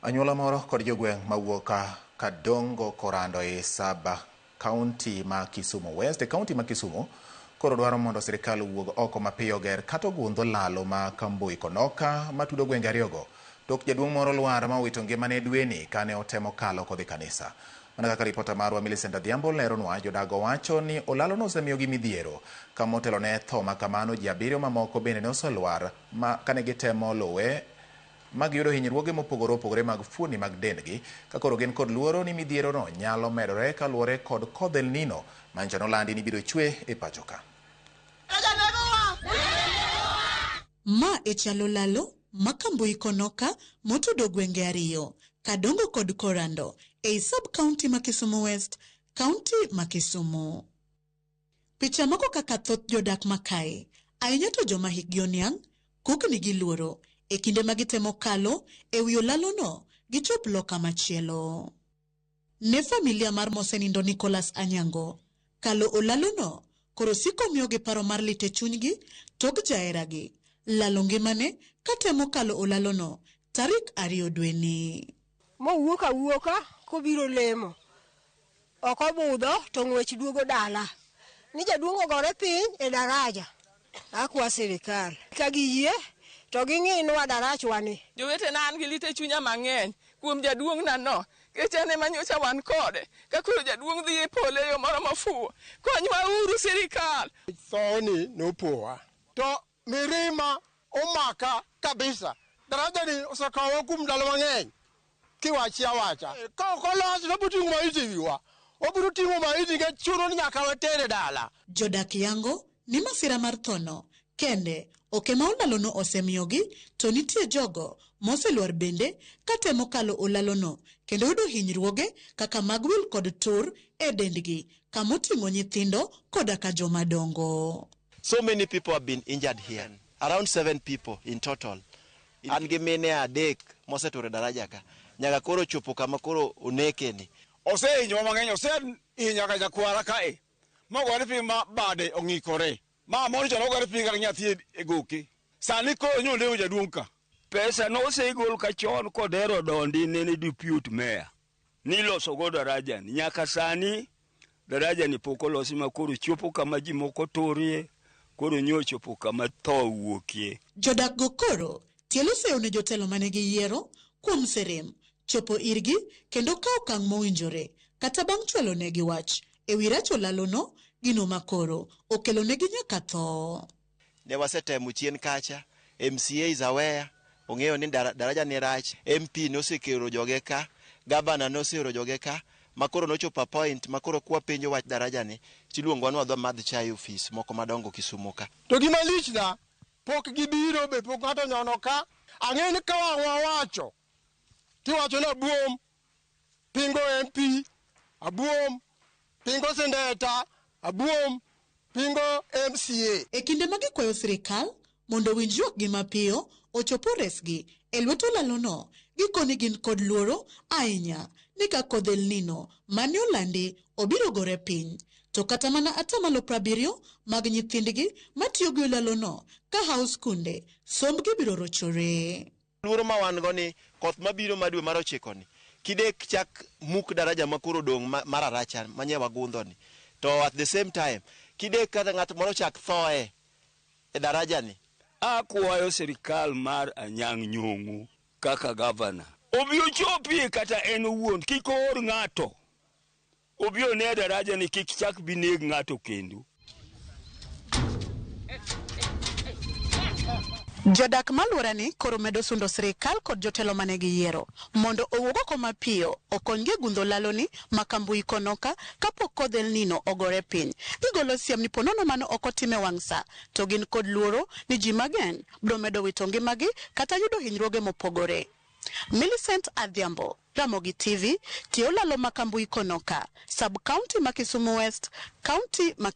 Anyuola moro kod jogweng' mawuok Kadongo Korando e sub county ma Kisumu West e county ma Kisumu koro dwaro mondo sirikal owuog oko mapiyo ger kata ogundho lalo ma Kambui Konoka matudo gwenge ariyogo tok jaduong' moro lwar ma owito ngimane dweni kane otemo kalo kodhi kanisa. Mana kaka ripota marwa Millicent Adhiambo leronwa, jodago wacho ni olalono osemiyogi midhiero ka motelo ne tho ma kamano ji abiriyo mamoko bende ne oselwar ma kane gitemo luwe ma giyudo hinyruoge mopogore opogore mag fuoni mag dendgi ka koro gin kod luoro ni midhierono nyalo medore kaluwore kod kodh El Nino manyocha nolandi ni biro chwe e pacho ka. Ma e chalo lalo ma Kambui Konoka motudo gwenge ariyo, Kadongo kod Korando, ei sub-county ma Kisumu West, county ma Kisumu. Picha moko kaka thoth jodak ma kae, ahinya to joma hikgi oniang', kukni gi luoro e kinde ma gitemo kalo e wi olalono gichop loka machielo. Ne familia mar mosenindo Nicholas Anyango, kalo olalono koro siko miyogi paro mar lit e chunygi tok jaheragi lalo ngimane katemo kalo olalono tarik 2 dweni. Mowuok awuoka kobiro lemo. Ok obudho to ng'wech duogo dala. Ni jaduong' ogore piny e daraja. Akwa sirikal. Ka giyie to ging'inwa darachwani. Jowetena an gi lit e chunya mang'eny kuom jaduong'na no. Nikech an ema nyocha wan kode. Ka koro jaduong' dhi e polo e yo moro mofuwo. Konywa uru sirikal. Thoni nopowa. To mirima omaka kabisa. Daraja ni osekawa kuom ndalo mang'eny. Kiwachi awacha. Ka ok olos to obiro ting'o maiti e wiwa. Obiro ting'o maiti nikech chuno ni nyaka watere dala. Jodak yango ni masira mar thono kende ok ema olalono osemiyogi to nitie jogo moselwar bende katemo kalo olalono kendo yudo hinyruoge kaka mag wil kod tur e dendgi kamoting'o nyithindo koda ka joma dongo. So many people have been injured here. Around 7 people in total. An gi mine 3 mosetur e daraja ka. Nyaka koro chopo kama koro oneke ni. Osehinyowa mang'eny, osehinyo nyaka nyakwara kae. Mogore piny ma bade ong'ikore. Ma moro cha nogore piny kata nyathi e goke. Sani koro nyo olewo jaduong' ka. Pesa nosegol ka chon kodero dondi nene deputy mayor. Niloso go daraja ni. Nyaka sani daraja ni pok olosi ma koro chopo kama ji moko turie, koro nyo chopo kama tho wuokie. Jodak go koro tielo seyo ne jotelo mane giyiero kuom serem chopo irgi kendo kawo okang' mowinjore kata bang' chwalo negi wach e wi rach olalono gino makoro okelo negi nyaka tho. Ne wasetemo chien kacha, MCA is aware, ong'eyo ni daraja ni rach, MP nosekelo joge ka, gavana noseoro joge ka, ma koro nochopo a point ma koro kwa penjo wach daraja ni, tiluongowa ni wadhi wamadh chai e ofis moko madongo Kisumu ka. To gima lichna, pok gibiro be pok ng'ato onyono ka, ang'e ni ka wang' wawacho, tiwacho ni abuom pingo MP, abuom pingo sendeta, abuom pingo MCA. E kinde ma gikwayo sirikal mondo owinj ywakgi mapiyo ochop oresgi e lwet olalono, gikoni gin kod luoro ahinya ni ka kodh El Nino mane olandi obiro gore piny. To kata mana atamalo 70 mag nyithindgi matiyo gi olalono ka hawo skunde, sombgi biro rochore. Luoro ma wan go ni koth mabiro ma dwe mar 9 ni, kidek chak muk daraja ma koro odong' mar Aracha manye wagundho ni. To at the same time, kidek kata ng'at moro chak thoe e daraja ni. Akwayo sirikal mar Anyang' Nyong'o kaka gavana. Obi ochopie kata en owuon, kik oor ng'ato. Obi one daraja ni kik chak bi neg ng'ato kendo. Jodak maluorani koro medo sundo sirikal kod jotelo mane giyiero mondo owuog oko mapiyo okonygi e gundho laloni ma Kambui Konoka kapok kodh El Nino ogore piny. Gigolo siem ni ponono mano ok otim e wang' sa to gin kod luoro ni ji mang'eny biro medo wito ngimagi kata yudo hinyruoge mopogore. Millicent Adhiambo, Ramogi TV, tie olalo ma Kambui Konoka, sub-county ma Kisumu West, county ma